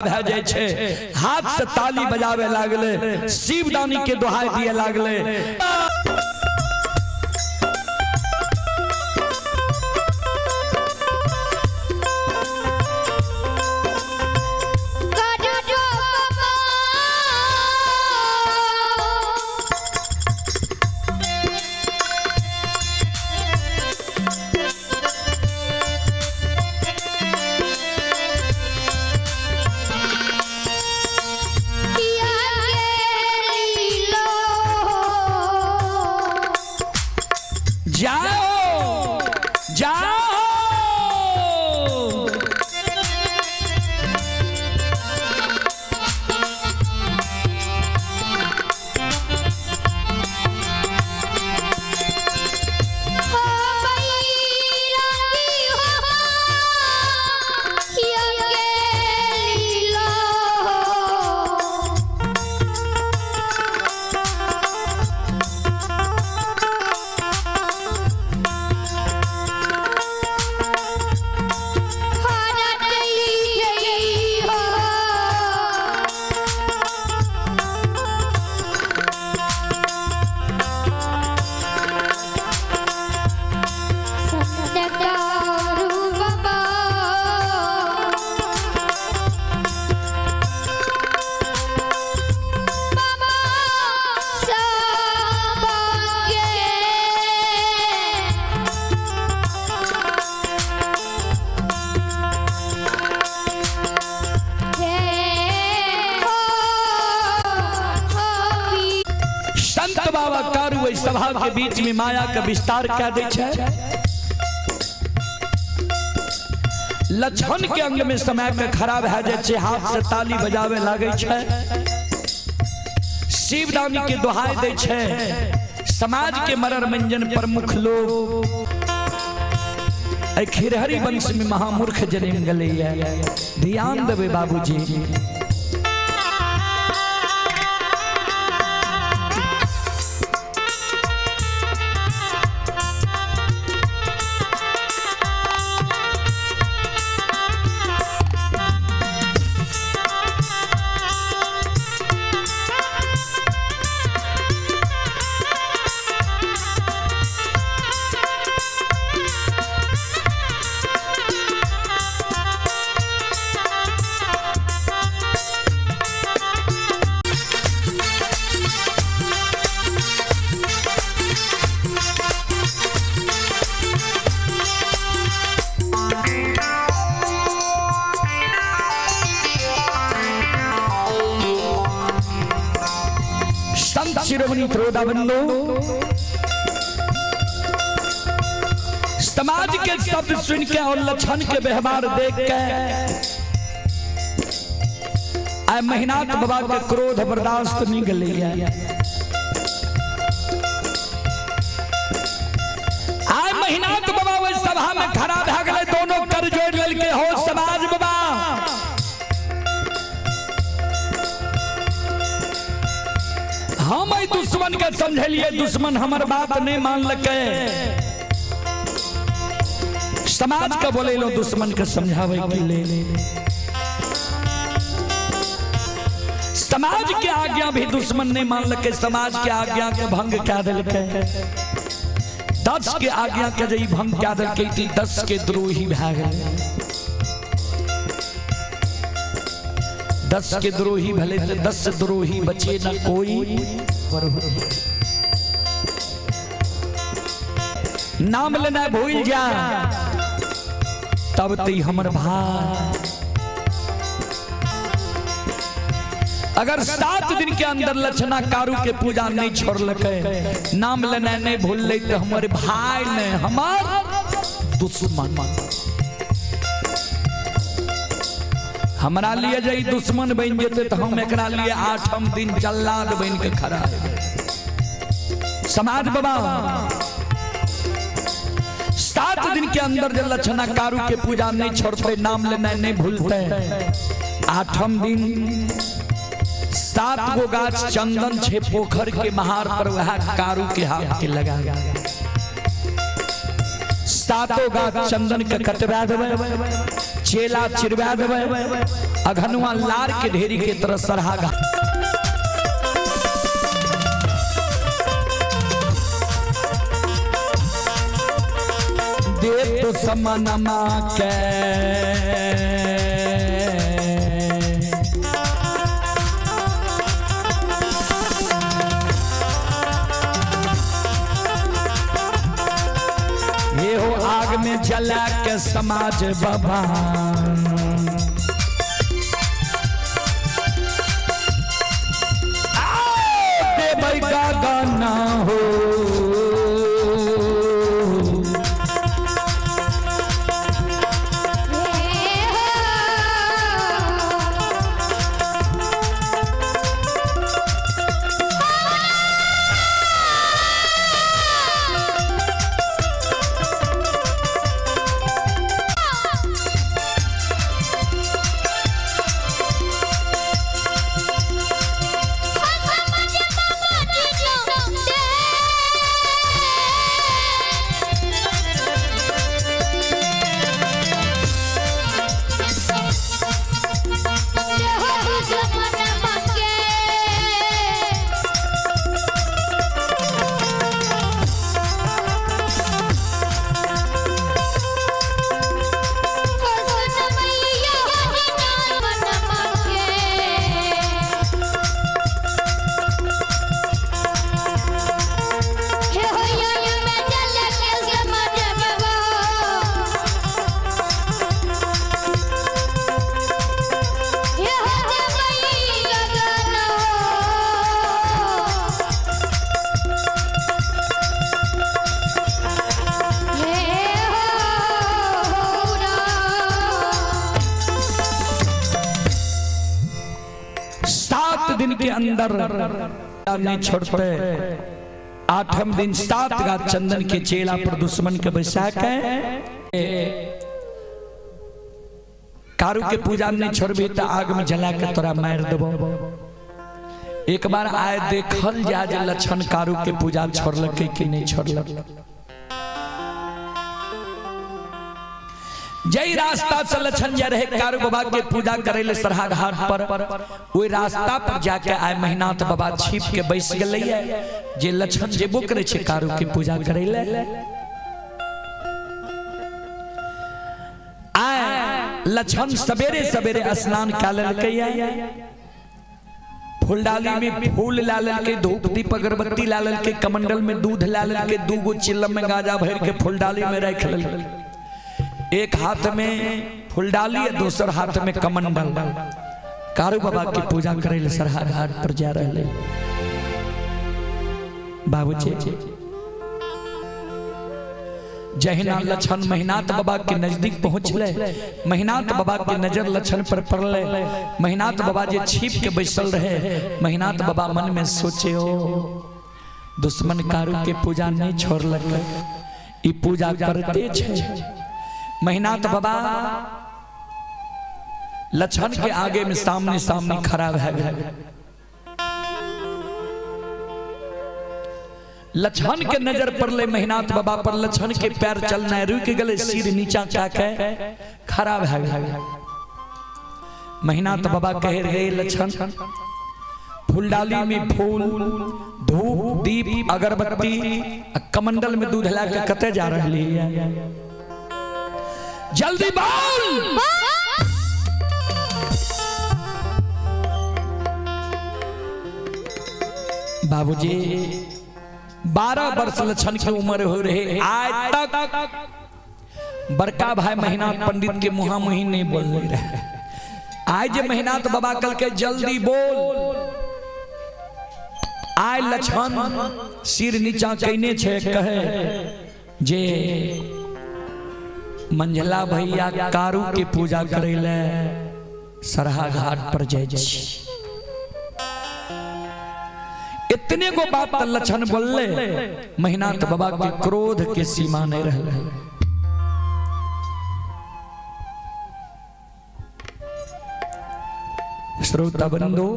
भए जाइ छै, हाथ से ताली बजावे लागले, शिवदानी के दोहाई दिए लागले। जाओ जाओ, संत बाबा कारू एहि सभा के बीच में माया के विस्तार कए दै छै। लक्षण के अंग में समय के खराब भए जाइ छै, हाथ से ताली बजावे लागै छै, शिवदानी के दोहाई दै छै। समाज के मरर मंजन प्रमुख लोग एहि खिरहरी वंश में महामूर्ख जन्म गेलैया। ध्यान देबै बाबूजी। संत शिरोमणि त्रोदा बंधु, समाज के शब्द सुन के और लक्षण के व्यवहार देख के आय महिनाथ बाबा के क्रोध बर्दाश्त नहीं गले। आय महिनाथ बाबा ओहि सभा में खड़ा भए गेलै, दोनों कर जोड़ लेलकै, हो समाज बाबा, हम एहि दुश्मन के समझलिए, दुश्मन हमर बात नहीं मानलकै। समाज के बोलेलो दुश्मन के समझावे के लेल। समाज के आज्ञा भी दुश्मन नहीं मानलकै, समाज के आज्ञा के भंग कए देलकै। 10 के आज्ञा के जे ई भंग कए देलकै त 10 के द्रोही भए गेलै। 10 के द्रोही भले त 10 द्रोही बचे न कोई। नाम लेना भूल जा तब तो हमर भाई। अगर 7 दिन के अंदर लक्षणा कारू के पूजा नहीं छोड़लकै, नाम लेना नहीं भूललै, तो हमर भाई ने हमार दुश्मन। हमरा लिए जे दुश्मन बन जेते तो हम एकरा लिए 8म दिन जल्लाद बन के खड़ा हेबै। समाज बाबा 7 दिन के अंदर जे लक्षणा कारू के पूजा नहीं छोड़ते, नाम लेना नहीं भूलते, 8म दिन 7 गो गाछ चंदन छे पोखर के महार पर, वह कारू के हाथ के लगा 7 गाछ चंदन के कटवा देबै, चेला चिरवा देबै अघनुआ लार के ढेरी के तरह सरहा दे तो समनमा के ये हो आग में जला के समाज बाबा आओ, देबै का गाना हो। सात दिन के अंदर नहीं छोड़ते। आठम दिन 7 गाछ चंदन के चेला पर दुश्मन के बैसा के कारू के पूजा नहीं छोड़बी तो आग में जला के तोरा मार देबो। एक बार आए देखल जा जे लक्षण कारू के पूजा छोड़लकै कि नहीं छोड़लक। जई रास्ता से लक्षण जा रहे कारू बाबा के पूजा करे ले सरहा घाट पर, ओई रास्ता पर जाके आए महिनाथ बाबा छिप के बैस गेलै जे लक्षण जेबो करे छै कारू के पूजा करे ले। आए लक्षण सवेरे सवेरे स्नान कए लेलकै, फूलडाली में फूल ला लेलकै, धूप दीप अगरबत्ती ला लेलकै, कमंडल में दूध ला लेलकै, दूगो चिल्लम में गांजा भर के फूलडाली में रख लेलकै। एक हाथ में फूलडाली है, दोसर हाथ में कमंडल। कारू बाबा की पूजा करे ले सरहा घाट पर जा रहे बाबूजी। जहिना लक्षण महिनाथ बाबा के नजदीक पहुंचले, महिनाथ बाबा के नजर लक्षण पर पड़ले। महिनाथ बाबा जे छिप के बैसल रहे, महिनाथ बाबा मन में सोचे ओ दुश्मन कारू के पूजा नहीं छोड़लक, ई पूजा करते छे। महिनाथ बाबा लक्षण के आगे में सामने सामने खड़ा भए गेल। लक्षण के नजर पड़ले महिनाथ बाबा पर, लक्षण के पैर चलना रुक गए, सिर नीचा के खड़ा भए गेल। महिनाथ बाबा कह रहे लक्षण फूलडाली में फूल धूप दीप अगरबत्ती कमंडल में दूध ला के कते जा रही है, जल्दी बोल। बाबूजी 12 वर्ष लक्षण की उम्र हो रहे, आज तक बड़का भाई महिनाथ पंडित के मुहा मुही नहीं बोल रहे। आज जे महिनाथ बाबा कल के जल्दी बोल, आय लक्षण सिर नीचा कैने छे कहे जे मंझला भैया कारू के पूजा करे ले सरहा घाट पर जाय छी। इतने गो बात लक्षण बोलले, महिनाथ बाबा के क्रोध के सीमा नहीं रहले। श्रोता बंधु,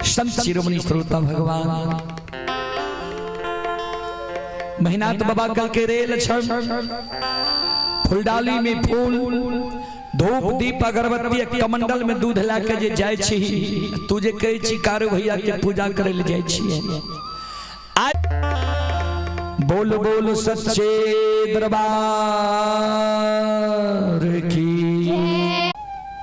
संत शिरोमणि श्रोता भगवान महिनाथ बाबा कल के रे लक्षण फुलडाली में फूल, धूप, दीप, अगरबत्ती, कमंडल में दूध ला के जे जाय छी, तू जे कहै छी कारू भैया के पूजा करे ले जाय छी। बोल बोल सच्चे दरबार।